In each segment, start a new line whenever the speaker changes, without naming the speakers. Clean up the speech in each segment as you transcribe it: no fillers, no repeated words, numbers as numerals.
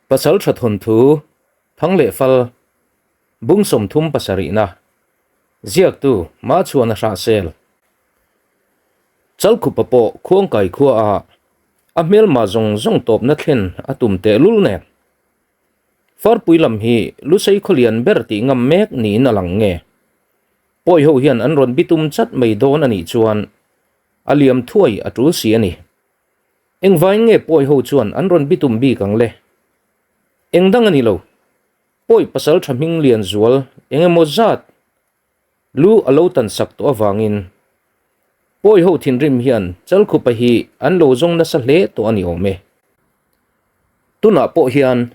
Pasalṭha thawnthu, Thang leh Fal, Bung 37na, Ziaktu Machhuana Hrahsel. Chalkhupa pawh Khuangkai khuaah a hmelma zawng zawng tawpna thlen a tum tehlul nen. Farpui lam hi Lusei khawlian ber tih ngam mek niin a lang nge? Pawi ho hian an rawn bitum chat mai dawn a nih chuan a liam thuai a tul si a ni. Engvain nge pawi ho chuan an rawn bitum bik ang le? Eng dang a ni lo. Pawi pasal tha hming lian zual eng emaw zat lu a lo tan sak tawh avangin pawi ho thinrim hian Chalkhupa hi an lo zawng nasa hle tawh a ni awm e. Tunah pawh hian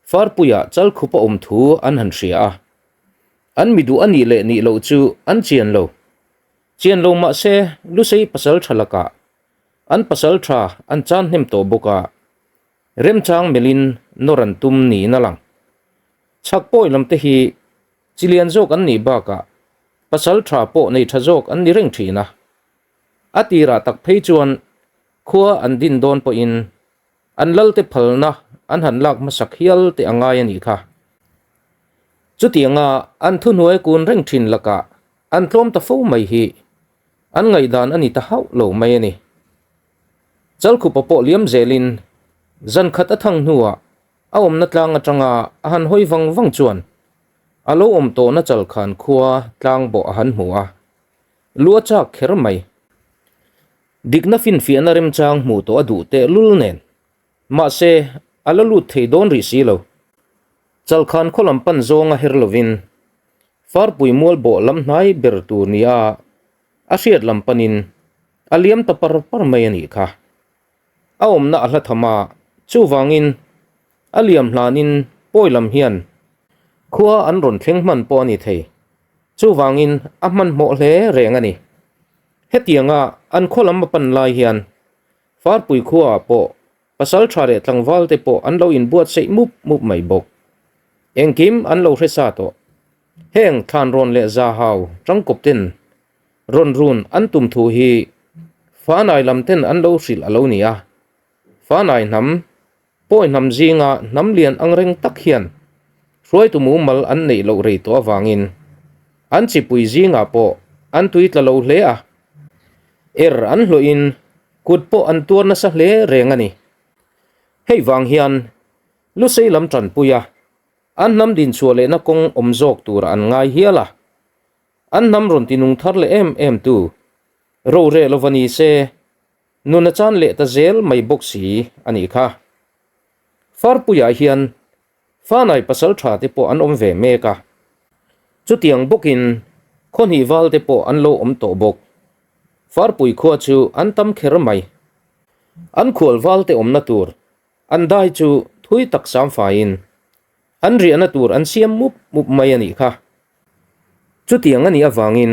Farpuia Chalkhupa awm thu an han hria a, an mi duh a nih leh nih loh chu an chian lo. Chian lo mahse Lusei pasal tha lakah An pasal tha an chan hnem tawh bawk a, remchang melhin nawr an tum niin a lang. Chhak pawi lam te hi chi lian zawk an nih bakah pasal tha pawh nei tha zawk an ni reng thin a. A tirah tak phei chuan khua an din dawn pawhin an lalte phalna an han lak hmasak hial teh a ngai a nih kha. Chutianga an thuhnuai kun reng thin lakah an tlawm ta fo mai hi An ngaihdan a ni ta hauh lo mai a ni. Chalkhupa pawh liam zelin zan khat a thang hnuah a awmna tlang atanga a han hawi vang vang chuan a lo awm tawhna chalkhan khua tlang bawh a han hmu a, lu a chak kher mai. Dikna finfiahna remchang hmuh tawh a duh tehlul nen Mahse, a la lut thei dawn rih si lo. Chalkhan khaw lam pan zawnga her lovin Farpui mual bawh lam hnai ber tur nia a hriat lam panin a liam ta par par mai a nih kha. A awmna a hla tham a, chuvangin a liam hlanin pawi lam hian khua an rawn thleng hman pawh a ni thei. Chuvangin a hmanhmawh hle reng a ni. Hetianga an khaw lam a pan lai hian Farpui khuaah pawh pasal tha leh tlangval te pawh an lo inbuatsaih mup mup mai bawk. Engkim an lo hre sa tawh. Heng thlanrawn leh zahau tangkawp ten rawn run an tum thu hi Fanai lam ten an lo hrilh a lo ni a. Fanai hnam, pawi hnam zinga hnam lian angreng tak hian hruaitu mumal an neih loh rei tawh avangin an chipui zingah pawh an tui tla lo hle a. Er an hlawhin kut pawh an tuar nasa hle reng a ni. Hei vang hian Lusei lam tanpui a, an hnam dinchhuah lehna kawng awm zawk tura an ngai hial a. An hnam rawn tinung thar leh em em tu roreh lova ni se, nun a chan leh ta zel mai bawk si a nih kha. Farpuiah hian Fanai pasal tha te pawh an awm ve mek a, chutiang bawkin khawhnih val te pawh an lo awm tawh bawk. Farpui khua chu an tam kher mai. An khual val te awmna tur an dai chu thui tak sam faiin an riahna tur an siam mup mup mai a nih kha. Chutiang a nih avangin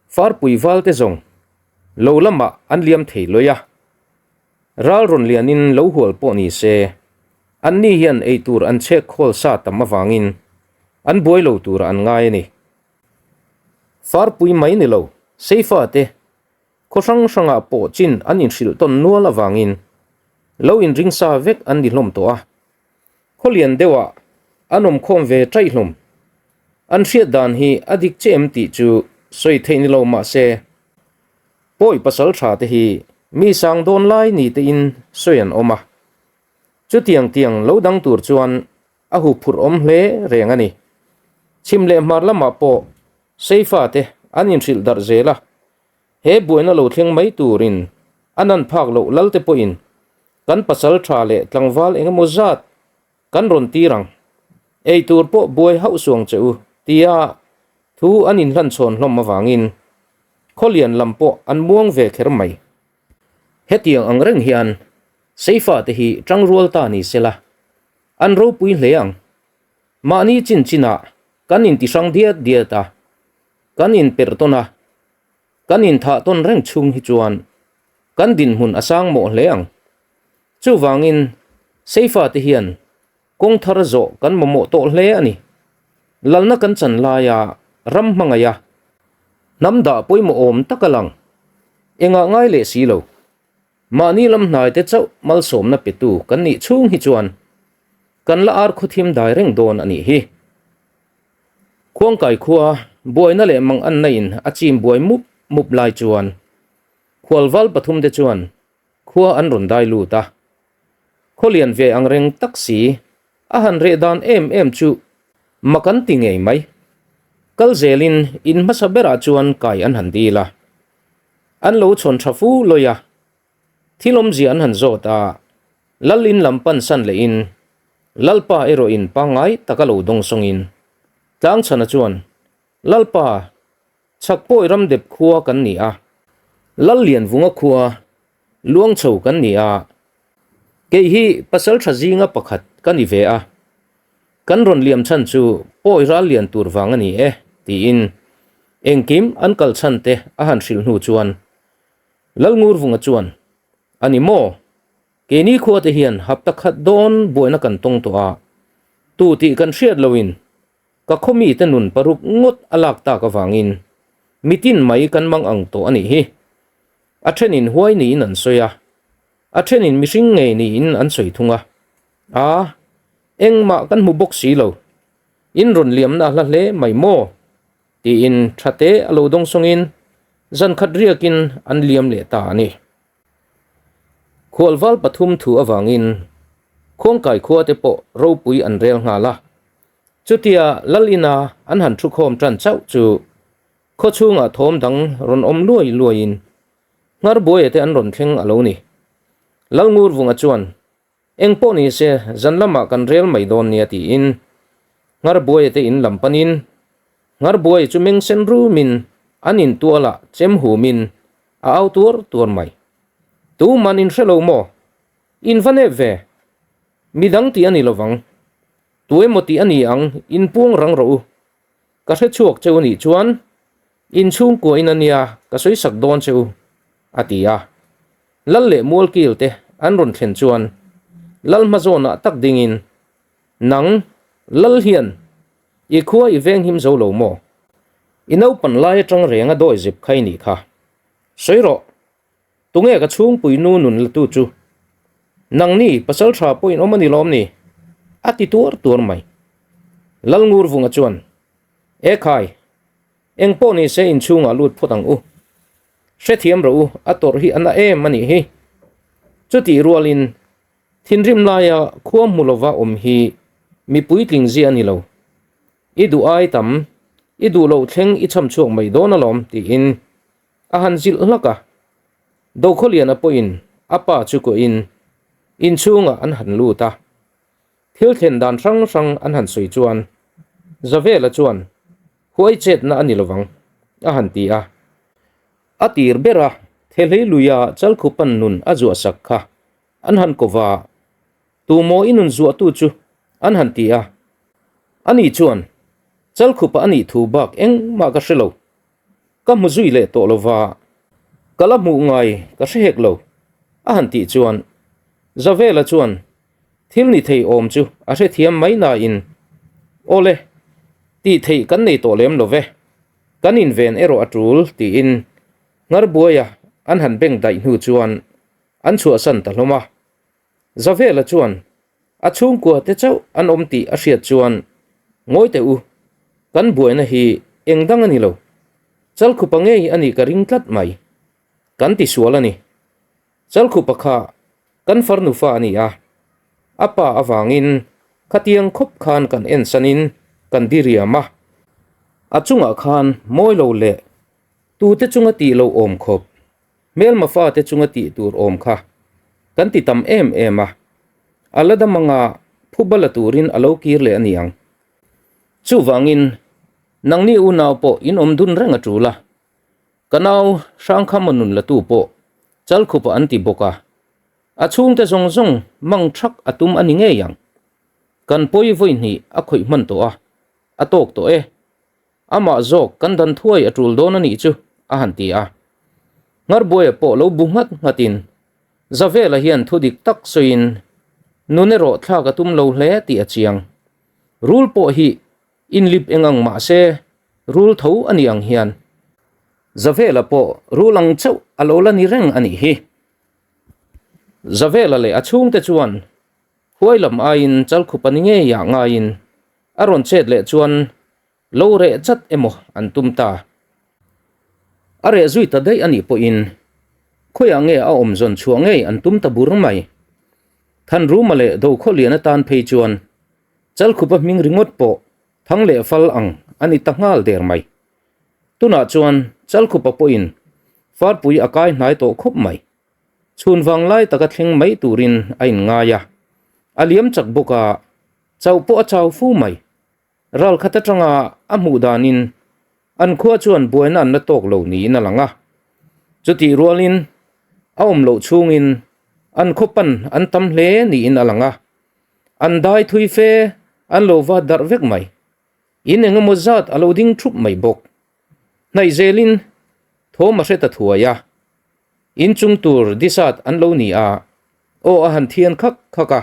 Farpui val te zawng lo lamah an liam thei lawih a. Ral rawn lianin lo hual pawh ni se, anni hian eitur an chhek khawl sa tam avangin an buai lo turah an ngai a ni. Farpui mai ni lo, Seifa te khaw hrang hrangah pawh chin an inhrilh tawn nual avangin lo inring sa vek an ni hlawm tawh a. Khaw lian deuhah an awm khawm ve ṭaih hlawm. An hriat dan hi a dik che em tih chu sawi theih ni lo mah se, Pawi pasal tha te hi mi sang dawn lai ni te in sawi an awm a, chutiang tiang lo dang tur chuan a hu phurh awm hle reng a ni. Chhim leh hmar lamah pawh Seifa te an inhrilh darh zel a, he buaina lo thleng mai turin a nan phak loh lal te pawhin kan pasal tha leh tlangval engemaw zat Kan rawn tir ang. Ei tur pawh buai hauh suang che u, tia thu an inhlanchhawn hlawm avangin Khawlian lam pawh an muang ve kher mai. Hetiang ang reng hian Seifa te hi tangrual ta ni sela, an ropui hle ang. Mahni chin chinah kan intihrang diat diat a, kan inperh tawn a, kan inthah tawn reng chhung hi chuan kan dinhmun a sang mawh hle ang. Chuvangin, Seifa te hian kawng thar zawh kan mamawh tawh hle a ni. Lalna kan chan laia ram hmangaih a, hnam dah pawimawh awm tak a lang. Engah ngai leh si lo. Mahni lam hnai te chauh malsawmna petu kan nih chhung hi chuan. Kan la ar khuthim dai reng dawn a nih hi. Khuangkai khua buaina leh mang anna in a chim buai mup mup lai chuan khualval pathum te chuan khua an rawn dai lut a. Khaw lian ve ang reng tak si a han reh dan em em chu mak an ti ngei mai. Kal zelin in hmasa berah chuan kai an han dil a. An lo chhawn tha fu lawi a. Thil awmzia an han zawt a, Lal in lam pan san lehin Lalpa erawhin pangngai taka lo dawng sawngin Tlangchhana chuan, Lalpa, chhak pawi ram dep khua kan ni a, Lal Lianvunga khua luang chho kan ni a, kei hi pasal tha zinga pakhat ka ni ve a, kan rawn liam chhan chu pawi ral lian tur vang a ni e, tiin engkim an kal chhan te a han hrilh hnu chuan Lalngurvunga chuan, A ni maw? Keini khuate hian hapta khat dawn buaina kan tawng tawh a, tu tih kan hriat loin ka khaw mite nun paruk ngawt a lak tak avangin mitin mai kan mang ang tawh a nih hi. A thenin huai niin an sawi a, a thenin mihring ngei niin an sawi thung a. A, engmah kan hmu bawk si lo. In rawn liamna a hla hle mai maw? Tiin tha te a lo dawng sawngin zan khat riakin an liam leh ta a ni. Khualval pathum thu avangin Khuangkai khua te pawh ropui an rel nghal a. Chutia Lal ina an han thu khawm tan chauh chu khaw chhungah thawm dang rawn awm luai luaiin Ngharbuaia te an rawn thleng a lo ni. Lalngurvunga chuan Eng pawh ni se, zan lamah kan rel mai dawn nia tiin Ngharbuaia te in lam panin Ngharbuaia chu meng sen rumin an in tualah chem humin a au tuar tuar mai. Tuman in hre lo maw? In va nep ve! Midang tih a ni lovang. Tu emaw tih a ni ang, in puang rang rawh u. Ka hre chhuak cheu nih chuan in chhungkua in a nia ka sawi sak dawn che u, a ti a. Lal leh Mualkil te an rawn thlen chuan Lal hmazawnah tak dingin, Nang, Lal hian i khua i venghim zo lo maw? I naupan lai atang reng a dawi zep kha i nih kha. Sawi rawh, tunge ka chhungpui nu nun la tu chu? Nangni pasal tha pawh in awm a ni lawm ni? A ti tuar tuar mai. Lal Ngurvunga chuan, E khai, Eng pawh ni se inchhungah lut phawt ang u. Hrethiam rawh u, a tawrh hi a na em a nih hi. Chutih rualin thinrim laia khua hmu lova awm hi mi puitling zia a ni lo. I duh ai tam, i duh loh thleng i cham chhuak mai dawn alawm tiin a han zilh hlak a. Dokhawliana pawhin a pa chu kuahin inchhungah an han lut a. Thil thlen dan hrang hrang an han sawi chuan Zavela chuan huai chetna a ni lovang a han ti a. A tir ber a, Thehlei luia Chalkhupan nun a zuah sak kha an han ko va, Tu maw i nun zuahtu chu an han ti a. Ani chuan, Chalkhupa a nih thu bak engmah ka hre lo. Ka hmu zui leh tawh lova, ka la hmuh ngai ka hre hek lo a han tih chuan Zavela chuan Thil ni thei awm chu a hrethiam mai nain, Awle, tih theih kan nei tawh lem lo ve, kan inven erawh a tul, tiin Ngharbuaia an han beng daih hnu chuan an chhuahsan ta hlawm a. Zavela chuan a chhungkua te chauh an awm tih a hriat chuan, Ngawi teh u, kan buaina hi eng dang a ni lo, Chalkhupa ngei a nih ka ring tlat mai, kan tisual a ni. Chalkhupa kha kan farnu fa a ni a, a pa avangin khatiang khawp khan kan ensanin kan diriam a, a chungah khan mawi lo leh tute chunga tih lo awm khawp, hmelma fate chunga tih tur awm kha kan ti tam em em a, a la dam anga phuba la turin a lo kir leh a ni ang. Chuvangin nangni unau pawh in awm dun reng a tul a, Ka nau Hrangkhama nun latu pawh Chalkhupa an ti bawk a, a chhungte zawng zawng mang thak a tum a ni ngei ang. Kan pawi vawi hnih a khawih hman tawh a, a tawk tawh e. Amah zawk kan dan thuai a tul dawn a nih chu, a han ti a. Ngharbuaia pawh lo bu nghat nghatin, Zavela hian thu dik tak sawiin nun erawh thlak a tum lo hle tih a chiang. Rul pawh hi Inlip eng ang mah se, rul tho a ni ang hian Zavela pawh rul ang chauh a lo la ni reng a nih hi. Zavela leh a chhungte chuan Huai lam aiin Chalkhupa ni ngeiah ngaiin a rawn chet leh chuan lo reh chat emaw an tum ta. A reh zui ta daih a nih pawhin khawiah nge a awm zawn chhuah ngei an tum ta bur mai. Thanruma leh Dokhawlian atan phei chuan Chalkhupa hming ringawt pawh thang leh fal ang a ni ta nghal der mai. Tunah chuan Chalkhupa pawhin Farpui a kai hnai tawh khawp mai. Chhun vang lai taka thleng mai turin a inngai a, a liam chak bawk a, chauh pawh a chau fu mai. Ral khat atanga a hmuh danin an khua chuan buaina an la tawk lo niin a lang a. Chutih rualin a awm loh chhungin an khaw pan an tam hle niin a lang a, an dai thui fe an lo vat darh vek mai. In eng emaw zat a lo ding thup mai bawk. Hnaih zelin thawm a hre ta thuai a, in chung tur disat an lo ni a, aw a han thian khak khak a,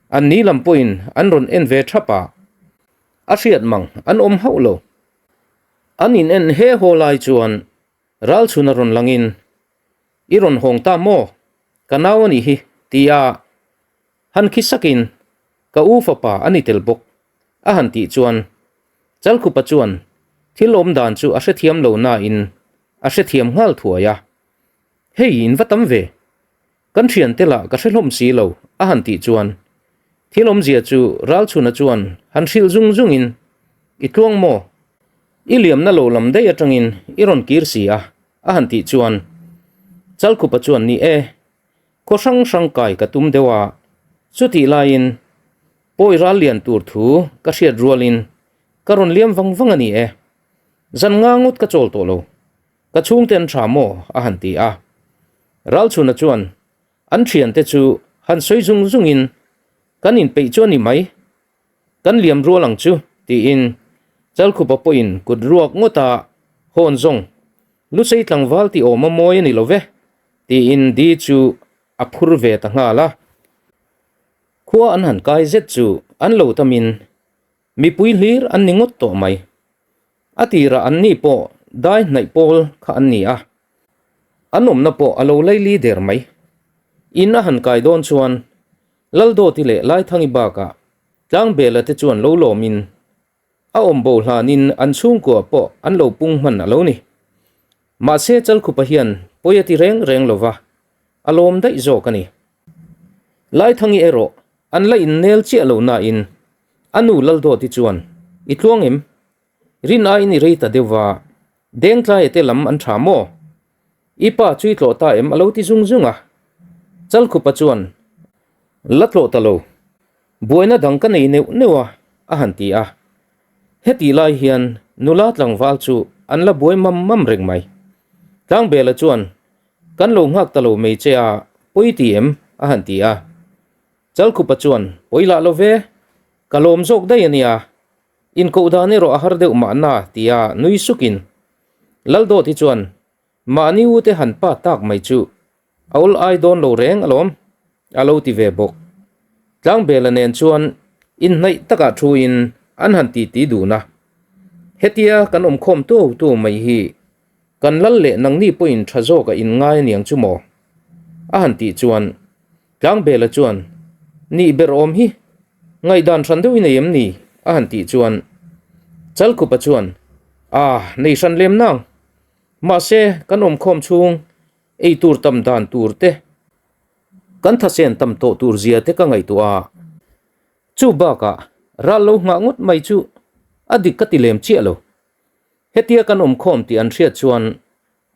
an ni lam pawhin an rawn en ve thap a, a hriat mang an awm hauh lo. An in en he haw lai chuan Ralchhun a rawn langin, I rawn hawng ta maw? Ka nau a nih hi, ti a han khi sakin, Ka u fapa a ni tel bawk, a han tih chuan Chalkhupa chuan thil awm dan chu a hrethiam lo nain a hrethiam nghal thuai a, Hei in va tam ve, kan thiante lah ka hre hlawm si lo a han tih chuan thil awmzia chu Ralchhuna chuan han hrilh zung zungin I tluang maw? I liamna lo lam daih atangin i rawn kir si a a han tih chuan Chalkhupa chuan Ni e, khaw hrang hrang kai ka tum deuh a, chutih laiin Pawi ral lian tur thu ka hriat rualin ka rawn liam vang vang a ni e. Zan nga ngawt ka chawl tawh lo. Ka chhungte an tha maw? a han ti a. Ralchhuna chuan an thiante chu han sawi zung zungin kan inpeih chu a ni mai. Kan liam rual ang chu tiin Chalkhupa pawhin kut ruak ngawta hawn zawng Lusei tlangval tih awm a mawi a ni lo ve tiin Di chu a phur ve ta nghal a. Khua an han kai zet chu an lo tamin mipui hlir an ni ngawt tawh mai. A tirah an ni pawh dai hnaih pawl kha an ni a, an awmna pawh a lo laili der mai. In a han kai dawn chuan Laldawti leh Laithangi bakah Tlangbela te chuan lo lawmin A awm bo hlanin an chhungkua pawh an lo pung hman a lo ni. Mahse Chalkhupa hian pawi a ti reng reng lo va, a lawm daih zawk a ni. Laithangi erawh an la innel chiah lo nain a nu Laldawti chuan, I tluang em? Rin aiin i rei ta deuh va, Dengtlaia te lam an tha maw? I pa chu i tlawh ta em? a lo ti zung zung a. Chalkhupa chuan, La tlawh ta lo. Buaina dang ka nei neuh neuh a, a han ti a. Hetih lai hian nula tlangval chu an la buai mam mam reng mai. Tlangbela chuan, Kan lo nghak ta lo mai che a, pawi ti em? a han ti a. Chalkhupa chuan, Pawi lah lo ve, ka lawm zawk daih a nia, inkoh dan erawh a har deuh mahna, tia nui sukin Laldawti chuan, Mahni u te han pa tak mai chu A awl ai dawn lo reng alawm, a lo ti ve bawk. Tlangbela nen chuan inhnaih takah thuin an han titi dun a. Hetia kan awmkhawm tuau tuau mai hi kan lal leh nangni pawhin tha zawk a inngai aniang chu maw? A han tih chuan Tlangbela chuan, Nih ber awm hi, ngaihdan hran deuh i nei em ni? a han tih chuan Chalkhupa chuan, Aah, nei hran lem nang. Mahse, kan awmkhawm chhung Ei tur tam dan tur te, kan thasen tam tawh tur zia te ka ngaihtuah a, chu bakah ral lo nghah ngawt mai chu a dik ka ti lem chiah lo. Hetia kan awmkhawm tih an hriat chuan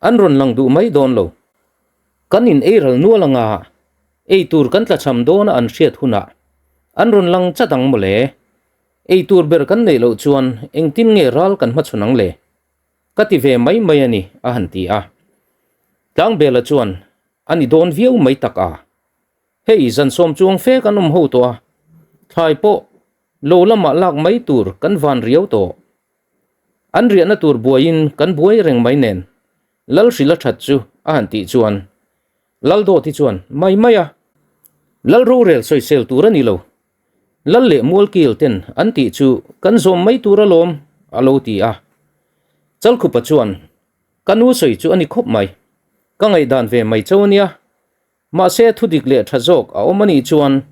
an rawn lang duh mai dawn lo. Kan in ei ral nual anga ei tur kan tlachham dawn a an hriat hunah an rawn lang chat ang mawle. Ei tur ber kan neih loh chuan engtin nge ral kan hmachhawn ang le? Ka ti ve mai mai a ni, a han ti a. Tlangbela chuan, A ni dawn viau mai tak a. Hei, zan sawm chuang fe kan awm ho tawh a, thlai pawh lo lamah lak mai tur kan van riau tawh. An riahna tur buaiin kan buai reng mai nen, Lalhrila that chu a han tih chuan, Laldawti chuan, Mai mai a, Lal rorel sawisel tur a ni lo, Lal leh Mualkil ten an tih chu kan zawm mai tur alawm, a lo ti a. Chalkhupa chuan, Ka nu sawi chu a ni khawp mai. Ka ngaihdan ve mai cho a nia. Mahse thudik leh tha zawk a awm a nih chuan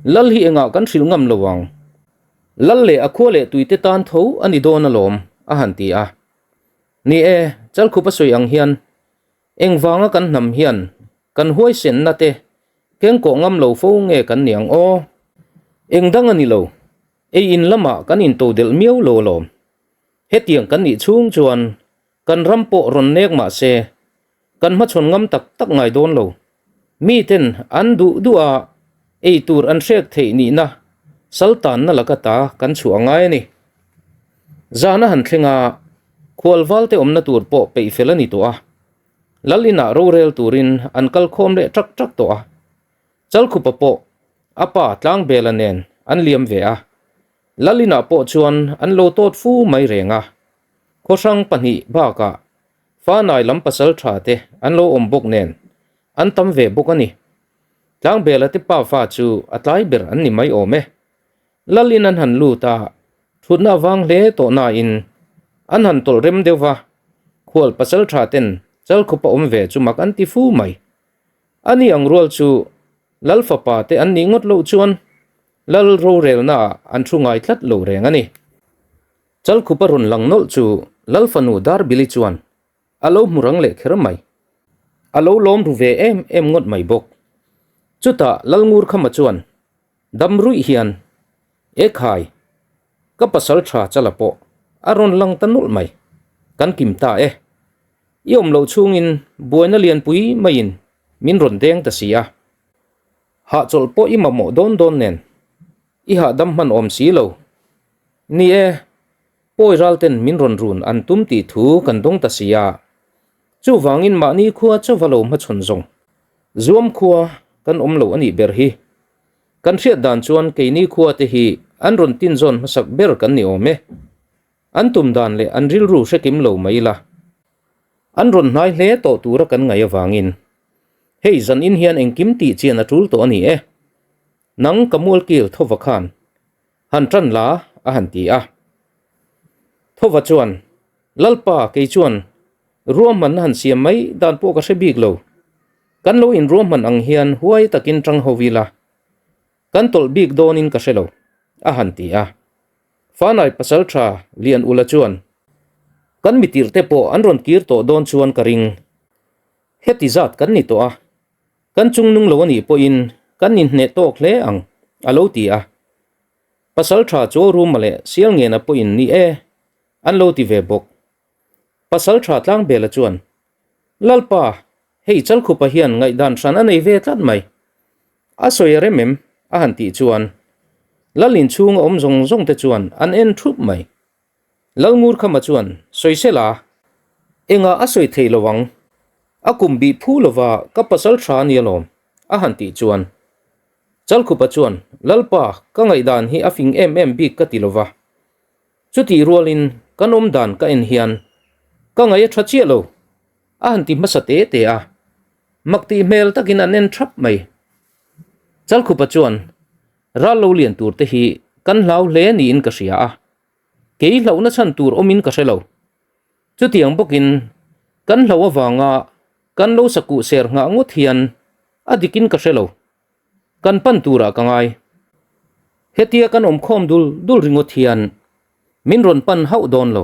Lal hi engah kan hrilh ngam lo ang. Lal leh a khua leh tuite tan tho a ni dawn alawm, a han ti a. Ni e, Chalkhupa sawi ang hian engvanga kan hnam hian kan huaisenna te kengkawh ngam lo fo nge kan ni ang aw? Eng dang a ni lo, ei in lamah kan intodelh miau lo alawm. Hetiang kan nih chhung chuan kan ram pawh rawn nek mah se, kan hmachhawn ngam tak tak ngai dawn lo. Miten an duh duh a, ei tur an hrek theih nihna saltanna laka ta kan chhuah a ngai a ni. Zan a han thleng a, khual valte awmna tur pawh peih fel a ni tawh a. Lal inah rorel turin an kal khawm leh ṭak ṭak tawh a. Chalkhupa pawh a pa Tlangbela nen an liam ve a. Lalina pawh chuan an lo tawt fu mai reng a, khawhrang pahnih bakah Fanai lam pasal tha te an lo awm bawk nen an tam ve bawk a ni. Tlangbela te pafa chu a tlai ber an ni mai awm e. Lalin an han lut a, thutna avang hle tawh nain an han tawlh rem deuh va, khual pasal tha ten Chalkhupa awm ve chu mak an ti fu mai. Ani ang rual chu Lal fapa te an nih ngawt loh chuan Lal rorelna ah an thu ngai tlat lo reng a ni. Chalkhupa rawn lang nawlh chu Lal fanu Darbili chuan a lo hmu rang leh kher mai. A lo lawm ru ve em em ngawt mai bawk. Chutah Lal Ngurkhama chuan dam ruih hian, E khai, ka pasal tha Chala pawh a rawn lang ta nawlh mai. Kan kim ta e. I awm loh chhungin buaina lianpui maiin min rawn deng ta si a. Hahchawlh pawh i mamawh dawn dawn nen i hahdam hman awm si lo. Ni e, pawi ral ten min rawn run an tum tih thu kan dawng ta si a, chuvangin mahni khua chauva lo hmachhawn zawng zuam khua kan awm lo a nih ber hi. Kan hriat dan chuan keini khua te hi an rawn tin zawn hmasak ber kan ni awm e. An tum dan leh an rilru hre kim lo mai ila. An rawn hnai hle tawh tura kan ngaih avangin hei zanin hian engkim tih chian a tul tawh a ni e. Nang ka mualkil Thova khan han tan la a han ti a. Thova chuan, Lalpa kei chuan ruahmanna han siam mai dan pawh ka hre bik lo. Kan lo inruahman ang hian huai takin tang ho ila. Kan tawlh bik dawnin ka hre lo, a han ti a. Fanai pasal tha Lian Ula chuan, Kan mitirhte pawh an rawn kir tawh dawn chuan ka ring. Heti zat kan ni tawh a, kan chungnung lo a nih pawhin kan inhneh tawk hle ang, a lo ti a. Pasal tha Chuauruma leh Sialngena pawhin ni e, an lo ti ve bawk. Pasal tha Tlangbela chuan, Lalpa, hei Chalkhupa hian ngaihdan hran a nei ve tlat mai. A sawi a rem em? a han tih chuan Lal inchhunga awm zawng zawng te chuan an en thup mai. Lal Ngurkhama chuan, Sawisela, engah a sawi thei lo ang? A kum bih phu lova ka pasal tha a ni alawm, a han tih chuan Chalkhupa chuan, Lalpa, ka ngaihdan hi a fing em em bik ka ti lova. Chutih rualin kan awm dan ka en hian ka ngaih a tha chiah lo, a han ti hmasa te te a, mak tih hmel takin an en thap mai. Chalkhupa chuan ral lo lian tur te hi kan hlau hle niin ka hria a, kei hlauhna chhan tur awmin ka hre lo. Chutiang bawkin kan hlau avanga kan lo sakuh ser nghah ngawt hian a dikin ka hre lo. Kan pan turah ka ngai. Hetia kan awm khawm dul dul ringawt hian min rawn pan hauh dawn lo.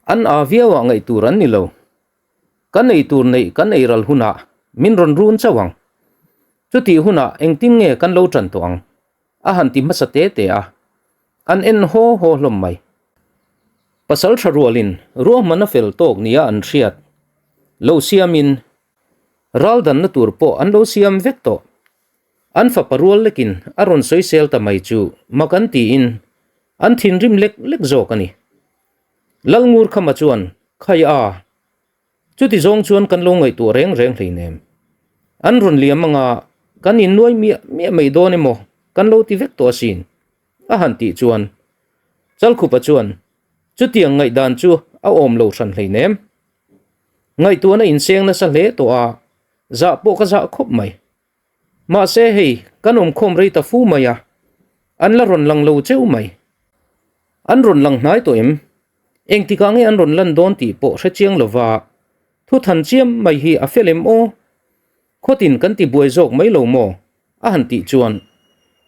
An aa viauah ngaih tur an ni lo. Kan ei tur neih kan ei ral hunah min rawn run chauh ang. Chutih hunah engtin nge kan lo tan tawh ang? A han ti hmasa te te a. An en haw haw hlawm mai. Pasal tha rualin ruahman a fel tawk nia an hriat lo siamin Ral danna tur pawh an lo siam vek tawh. An fapa rual lekin a rawn sawisel ta mai chu mak an tiin an thinrim lek lek zawk a ni. Lalngurkhama chuan, Khai a, chuti zawng chuan kan lo ngaihtuah reng reng hleinem. An rawn liam anga kan innuai miah miah mai dawn emaw kan lo ti vek tawh asin, a han tih chuan Chalkhupa chuan, Chutiang ngaihdan chu a awm lo hran hleinem. Ngaihtuahna inseng nasa hle tawh a, zah pawh ka zah khawp mai. Mahse hei, kan awmkhawm rei ta fu mai a, an la rawn lang lo cheu mai. An rawn lang hnai tawh em? Engtikah nge an rawn lan dawn tih pawh hre chiang lova thu than chiam mai hi a fel em aw? Khawtin kan ti buai zawk mai lo maw? a han tih chuan.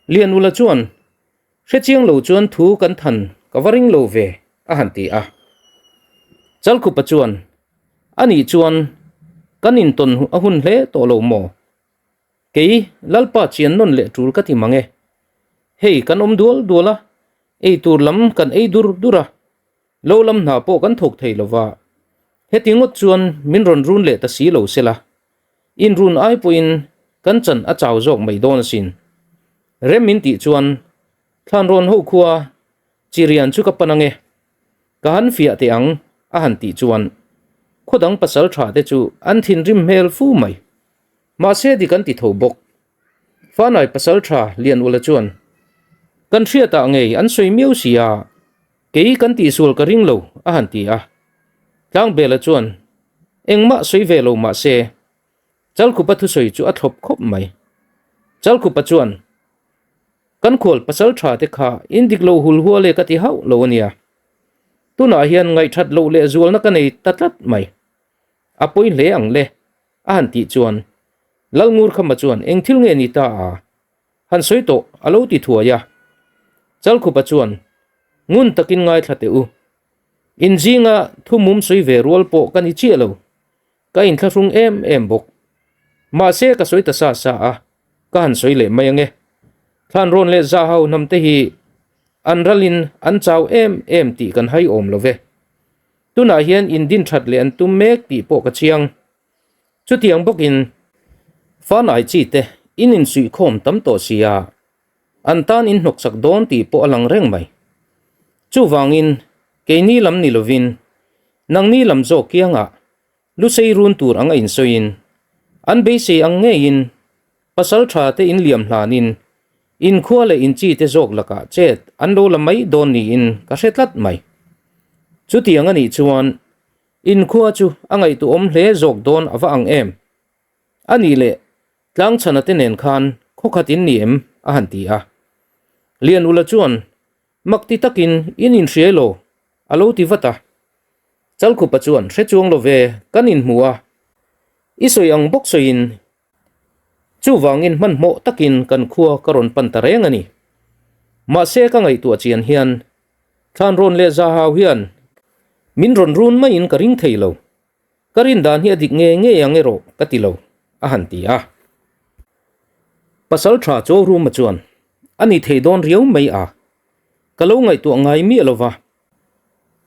Lianula chuan, Hrechiang lo chuan thu kan than ka va ring lo ve, a han ti a. Chalkhupa chuan, Anih chuan kan intawn a hun hle tawh lo maw? Kei Lalpa chian nawn leh tul ka ti mang e. Hei kan awm dual dual a, ei tur lam kan ei dur dur a, lo lam hna pawh kan thawk thei lo va. Heti ngawt chuan min rawn run leh ta si lo sela, inrun ai pawhin kan chan a chau zawk mai dawn asin. Rem min tih chuan Thlanrawn ho khua Chirian chu ka pan ange, ka han fiah teh ang a han tih chuan khaw dang pasal tha te chu an thinrim hmel fu mai. Mahse dik an ti tho bawk. Fanai pasal tha Lianula chuan, Kan hriatah ngei an sawi miau si a, kei kan tihsual ka ring lo a han ti a. Tlangbela chuan, Engmah sawi ve lo mahse, Chalkhupa thusawi chu a thlawp khawp mai. Chalkhupa chuan, Kan khual pasal tha te kha in dik lo hul hual e ka ti hauh lo a nia. Tunah hian ngaihthat loh leh zualna ka nei ta tlat mai. A pawi hle ang le. A han tih chuan Lalngurkhama chuan eng thil nge ni ta a? Han sawi tawh a lo ti thuai a. Chalkhupa chuan ngun takin ngaithla teh u. In zinga thu mum sawi ve rual pawh ka ni chiah lo. Ka inthlahrung em em bawk. Mahse ka sawi ta sa sa a, ka han sawi leh mai ange. Thlanrawn leh Zahau hnam te hi an ralin an chau em em tih kan hai awm lo ve. Tunah hian in din that leh an tum mek tih pawh ka chiang. Chutiang bawkin Fanai chi te in insuihkhawm tam tawh sia, an tan in hnawksak dawn tih pawh a lang reng mai. Chuvangin keini lam ni lovin nangni lam zawk kiangah Lusei run tur anga insawiin, an beisei ang ngeiin pasal tha te inliam hlanin inkhua leh inchi te zawk lakah chet an lo la mai dawn niin ka hre tlat mai. Chutiang a nih chuan inkhua chu a ngaihtuahawm hle zawk dawn a va ang em? A nih leh Tlangchhana te nen khan khawkhat in ni em? a han ti a. Lianula chuan Mak ti takin in inhriai lo, a lo ti vat a. Chalkhupa chuan hre chuang lo ve, kan inhmu a. I sawi ang bawk sawiin chuvangin hmanhmawh takin kan khua ka rawn pan ta reng a ni. Mahse ka ngaihtuah chian hian Thlanrawn leh Zahau hian min rawn run maiin ka ring thei lo. Ka rin dan hi a dik ngei ngei ang erawh ka ti lo, a han ti a. Pasal tha Chawruma chuan, A ni thei dawn riau mai a, ka lo ngaihtuah ngai miah lo va.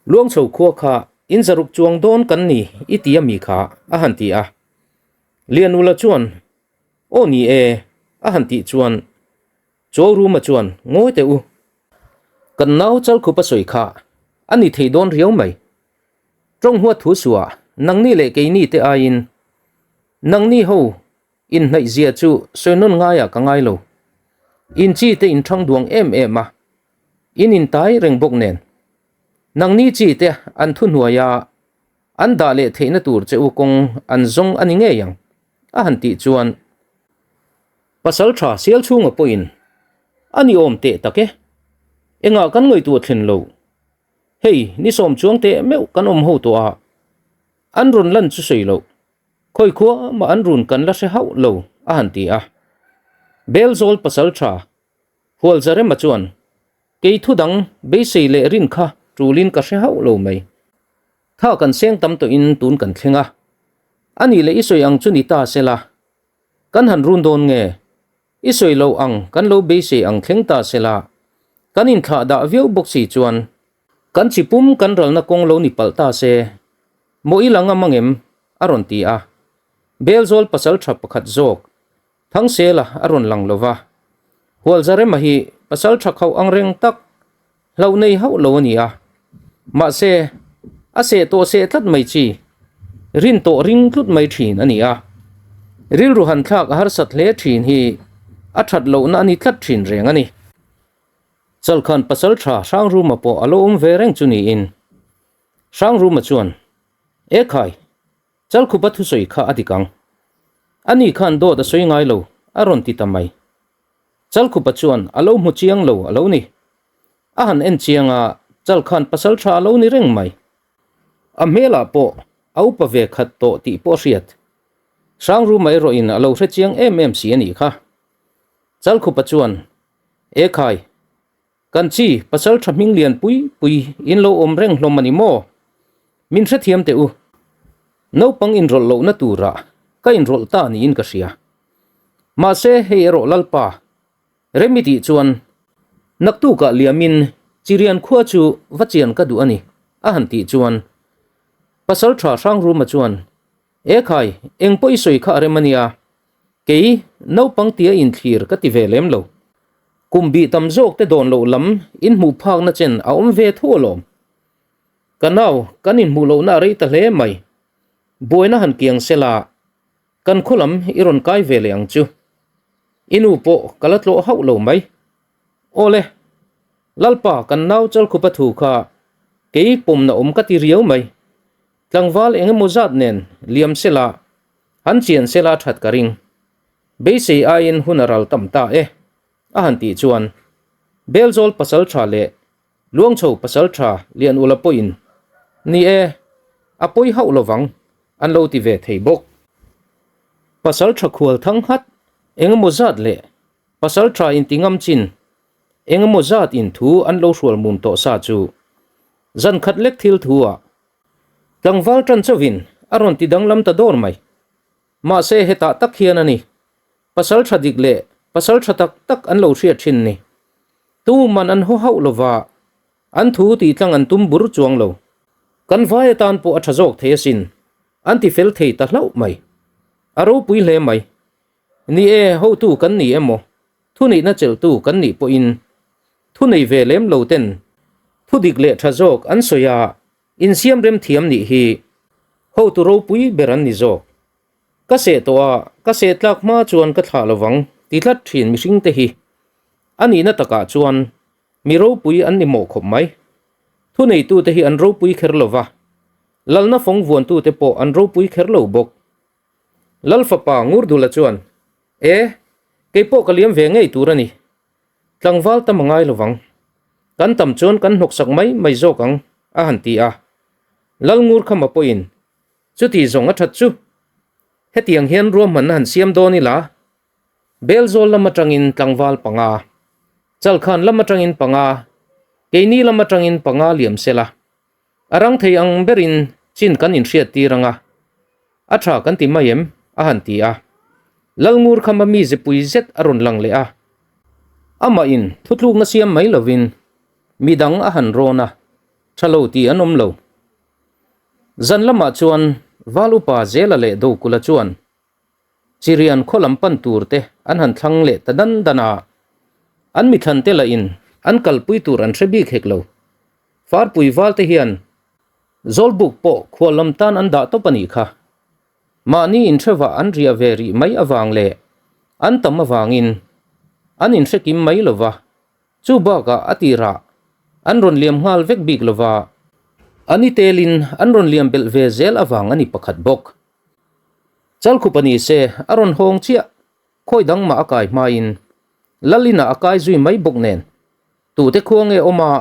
Luangchho khua kha in zaruk chuang dawn kan ni i ti a mi kha, a han ti a. Lianula chuan, Aw ni e, a han tih chuan Chawruma chuan, Ngawi teh u, kan nau Chalkhupa sawi kha a ni thei dawn riau mai. Tawng huat thu suah nangni leh keini te aiin nangni ho inhnaih zia chu sawi nawn ngaiah ka ngai lo. In chi te in thang duang em em a, in intai reng bawk nen. Nangni chi te an thuhnuai a, an dah leh theihna tur che u kawng an zawng a ni ngei ang, a han tih chuan Pasal tha sial chhunga pawhin a ni awm teh tak e, engah kan ngaihtuah thlen lo. Hei, ni sawm chuang teh meuh kan awm ho tawh a, an rawn lan chu sawi loh, khawi khua mah an run kan la hre hauh lo, a han ti a. Belzawl pasal tha Hualzarema chuan, Kei thu dang beisei leh rin kha tulin ka hre hauh lo mai. Tha kan seng tam tawhin tun kan thleng a, a nih leh i sawi ang chu ni ta sela, kan han run dawn nge? I sawi lo ang kan lo beisei ang thleng ta se la, kan inthlah dah viau bawk si chuan kan chi pum kan ralna kawng lo ni palh ta se, maw i la ngam angem? a rawn ti a. Belzawl pasal tha pakhat zawk Thangsela a rawn lang lo va, Hualzarema hi pasal tha khauh ang reng tak Hlauh nei hauh lo a ni a, mahse, a seh tawh seh tlat mai chi, rin tawh ring tlut mai thin a ni a. Rilru han thlak a harsat hle thin hi a that lohna a ni tlat thin reng a ni. Chalkhan pasal tha Hrangruma pawh a lo awm ve reng chu niin Hrangruma chuan, E khai, Chalkhupa thusawi kha a dik ang. Ani khan dawt a sawi ngai lo, a rawn ti ta mai. Chalkhupa chuan a lo hmu chiang lo a lo ni. A han en chiang a, Chal khan pasal tha a lo ni reng mai. A hmelah pawh a upa ve khat tawh tih pawh a hriat. Hrangruma erawhin a lo hre chiang em em si a nih kha. Chalkhupa chuan. Ekhai, kan chi pasal tha hming lian pui pui in lo awm reng hlawm a ni maw? Min hrethiam teh u. Naupang inrawlh lohna turah ka inrawlh ta niin ka hria. Mahse hei erawh Lalpa Remi tih chuan naktukah liamin Chirian khua chu va chian ka duh a ni a han tih chuan Pasal tha Hrangruma chuan E khai, eng pawh i sawi kha a rem a nia, kei naupang tia inthlir ka ti ve lem lo. Kum bih tam zawk te dawn loh lam inhmuh phakna chen a awm ve thu alawm. Ka nau, kan inhmuh lohna a rei ta hle mai. Buaina han kiang sela, kan khaw lam i rawn kai ve leh ang chu. I nu pawh ka la tlawh hauh lo mai. Awle, Lalpa kan nau Chalkhupa thu kha kei pawmna awm ka ti riau mai. Tlangval eng emaw zat nen liam sela, han chian sela that ka ring. Beisei aiin hun a ral tam ta e, a han tih chuan Belzawl pasaltha leh Luangchho pasaltha Lianula pawhin, Ni e, a pawi hauh lovang, an lo ti ve thei bawk. Pasaltha khual thang nghat eng emaw zat leh pasaltha inti ngam chin eng emaw zat in thu an lo hrual mum tawh sa chu zan khat lek thil thu ah Tlangval tan chauhin a rawn ti danglam ta dawr mai. Mahse hetah tak hian a ni, pasal tha dik leh pasal tha tak tak an lo hriat thin ni. Tuman an haw hauh lova, an thu tih tlang an tum bur chuang lo. Kan vai atan pawh a tha zawk thei asin, an ti fel thei ta hlauh mai. A ropui hle mai. Ni e, hotu kan ni emaw, Thuneihna chelhtu kan nih pawhin thunei ve lem lo ten thu dik leh tha zawk an sawi a, insiam rem thiam nih hi hotu ropui ber an ni zawk. Ka seh tawh a, ka seh tlak hma chuan ka thlah lovang ti tlat thin mihring te hi a nihna takah chuan mi ropui an ni mawh khawp mai. Thuneitute hi an ropui kher lova, lalna fawng vuantute pawh an ropui kher lo bawk. Lal fapa Ngurdula chuan, E, kei pawh ka liam ve ngei tur a ni. Tlangval tam a ngai lovang. Kan tam chuan kan hnawksak mai mai zawk ang, a han ti a. Lal Ngurkhama pawhin, Chuti zawng a that chu. Hetiang hian ruahmanna han siam dawn ila, Belzawl lam atangin tlangval panga, Chalkhan lam atangin panga, keini lam atangin panga liam sela. A rang thei ang berin chin kan inhriat tir ang a, a tha kan ti mai em? a han ti a. Lalngur khama mi zepui zet a rawn lang leh a. Amah in thutlukna siam mai lovin midang a han rawn a, tha lo tih an awm lo. Zan lamah chuan Val Upa Zela leh Dokula chuan Chirian khaw lam pan tur te an han thlang leh ta dan dan a, an mithlan te lah in an kalpui tur an hre bik hek lo. Farpui val te hian Zawlbuk pawh khual lam tan an dah tawp a nih kha. Mahni inhrevah an riah ve rih mai avang leh an tam avangin an inhre kim mai lo va, chu bakah a tirah an rawn liam nghal vek bik lo va, a ni telin an rawn liam belh ve zel avang a ni pakhat bawk. Chalkhupa ni se a rawn hawng chiah, khawi dang mah a kai hmain Lal inah a kai zui mai bawk nen tute khua nge awm a,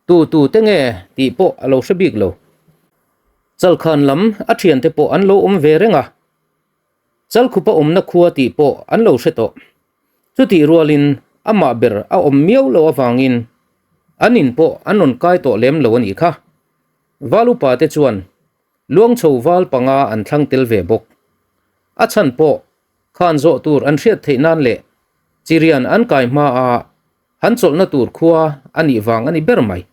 tu tu te nge tih pawh a lo hre bik lo. Chalkhan lam a thiante pawh an lo awm ve reng a, Chalkhupa awmna khua tih pawh an lo hre tawh. Chutih rualin amah ber a awm miau loh avangin an in pawh an rawn kai tawh lem lo a nih kha. Val upa te chuan Luangchho val panga an thlang tel ve bawk. A chhan pawh khan zawh tur an hriat theih nan leh Chirian an kai hma a han chawlhna tur khua a nih vang a ni ber mai.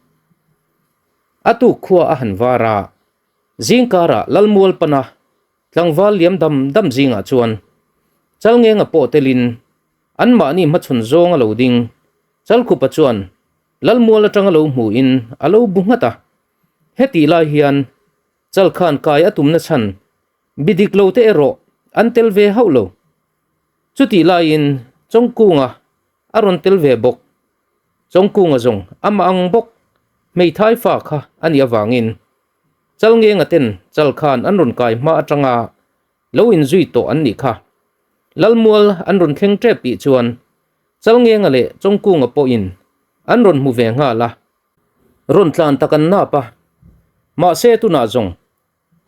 A tuk khua a han var a, zingkarah Lalmual pana tlangval liam dam dam zingah chuan Chalngenga pawh telin anmahni hmachhawn zawng a lo ding. Chalkhupa chuan Lalmual atanga lo hmuhin a lo bu nghat a. Hetih lai hian Chalkhan kai a tumna chhan bi dik lo te erawh an tel ve hauh lo. Chutih laiin Chawngkunga a rawn tel ve bawk. Chawngkunga zawng amah ang bawk hmeithai fa kha a nih avangin Chalngenga ten Chalkhan an rawn kai hma atanga lo inzui tawh an nih kha. Lalmual an rawn thleng tep tih chuan Chalngenga leh Chawngkunga pawhin an rawn hmu ve nghal a. Rawn tlan tak an nap a, mahse tunah zawng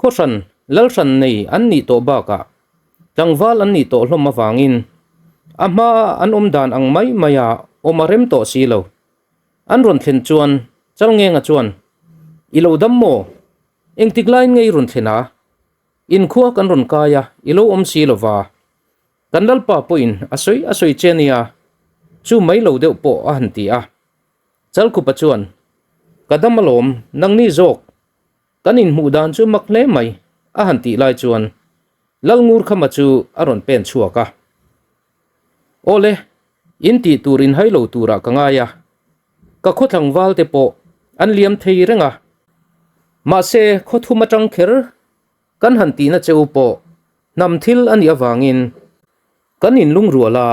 khawhran lalhran nei an nih tawh bakah tlangval an nih tawh hlawm avangin a hmaa an awm dan ang mai maia awm a rem tawh si lo. An rawn thlen chuan Chalngenga chuan, I lo dam maw? Engtik laiin nge i rawn thlen a? Inkhua kan rawn kai a, i lo awm si lo va. Kan Lalpa pawhin a sawi a sawi che nia, chu mai lo deuh pawh a han ti a. Chalkhupa chuan, Ka dam alawm, nangni zawk, kan inhmuh dan chu mak hle mai, a han tih lai chuan Lalngurkhama chu a rawn pen chhuak a. Awle, in tih tur in hai lo turah ka ngai a, ka khaw tlangval te pawh an liam thei reng a, mahse khaw thum atang kher kan han tihna che u pawh hnam thil a nih avangin kan inlungrual a,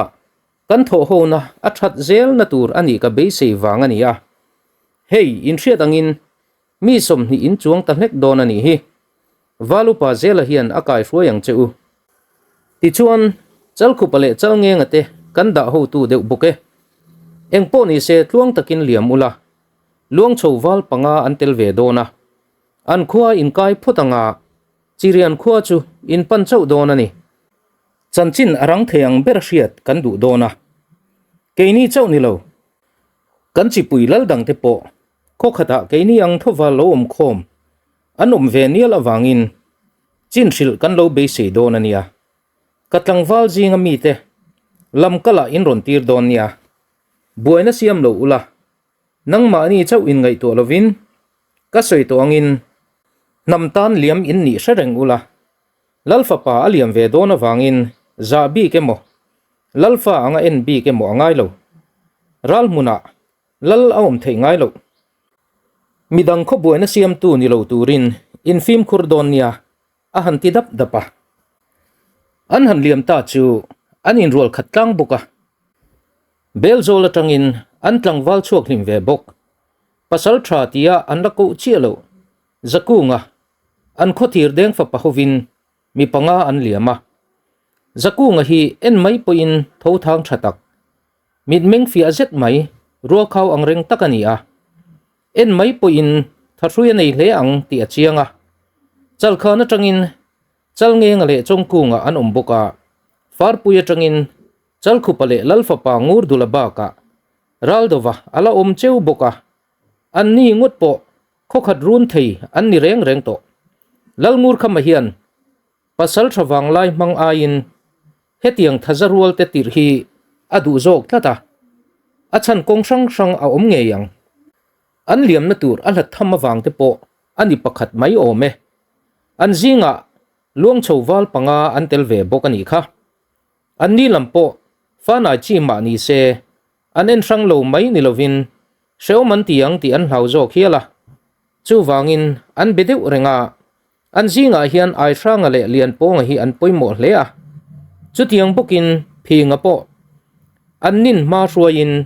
kan thawhhona a that zelna tur a nih ka beisei vang a ni a, hei inhriat angin Mi 20 in chuang ta hlek dawn a nih hi. Valupa Zela hian a kai hruai ang che u. Tichuan, Chalkhupa leh Chalngenga te kan dah hotu deuh bawk e. Eng pawh ni se tluang takin liam ula. Luangchho val panga an tel ve dawn a. An khua in kai phawt anga Chirian khua chu in pan chauh dawn a ni. Chanchin a rang thei ang ber hriat kan duh dawn a. Keini chauh ni lo. Kan chipui lal dangte pawh Khaw khatah keini ang thawva lo awm khawm an awm ve nial avangin chin hrilh kan lo beisei dawn a nia. Ka tlangval zinga mite lam kalah in rawn tir dawn nia. Buaina siam lo ula, nangmahni chauh in ngaihtuah lovin ka sawi tawh angin hnam tan liam in nih hre reng ula, Lalfapa a liam ve dawn avangin zah bik emaw, Lalfa anga en bik emaw a ngai lo. Ral hmunah Lal a awm theih ngai loh. Midang khaw buaina siamtu ni lo turin in fimkhur dawn nia a han ti dap dap a. An han liam ta chu an inrual khat tlang bawk a. Belzawl atangin an tlangval chhuak hlim ve bawk. Pasal tha tia an la koh chiah loh Zakunga an khawthir deng fapa hovin mi panga an liam a. Zakunga hi en mai pawhin tho thang tha tak Mitmeng fiah zet mai, rualkhau ang reng tak a ni a. En mai pawhin thahrui a nei hle ang tih a chiang a. Chalkhan atangin Chalngenga leh Chawngkunga an awm bawk a, Farpui atangin Chalkhupa leh Lalfapa Ngurdula bakah Raldova a la awm cheu bawk a, an ni ngawt pawh khawkhat run thei an ni reng reng tawh. Lalngurkhama hian Pasal tha vanglai hmang aiin hetiang thaza rual te tirh hi a duh zawk tlat a, a chhan kawng hrang hrang a awm ngei ang. An liamna tur a hlat tham avang te pawh a ni pakhat mai awm e. An zingah Luangchho val panga an tel ve bawk a nih kha. An ni lam pawh fanai chi mah ni se An en hrang lo mai ni lovin hrehawm an ti ang tih an hlau zawk hial a. Chuvangin an be deuh reng a, an zingah hian Aihranga leh Lianpawnga hi an pawimawh hle a. Chutiang bawkin Phinga pawh an nin hma hruaiin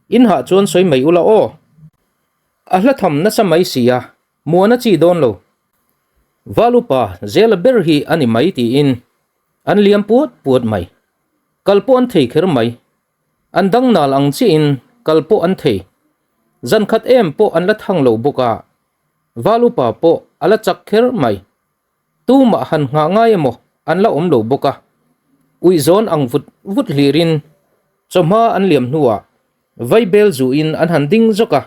in hah chuan sawi mai ula aw. A hla tham nasa mai si a, muan a chi dawn lo. Valupa Zela ber hi a ni mai tiin an liam puat puat mai. Kal pawh an thei kher mai. An dang nal ang chiahin kal pawh an thei. Zan khat em pawh an la thang lo bawk a, Val upa pawh a la chak kher mai. Tumah han nghah ngai emaw an la awm lo bawk a. Uih zawn ang vut vut hlirin chawhma an liam hnuah vaibel zuin an han ding zawk a,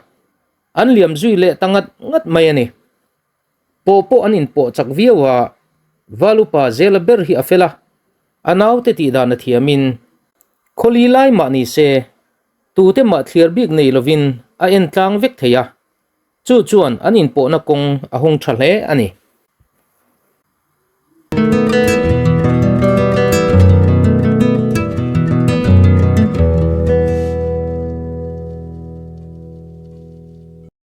an liam zui leh ta ngat ngat mai a ni. Pawh pawh an inpawh chak viau a, Val upa Zela ber hi a fel a, a naute tih dan a thiamin khawli lai mah ni se tute mah thliar bik nei lovin a en tlang vek thei a, chu chuan an inpawhna kawng a hawng tha hle a ni.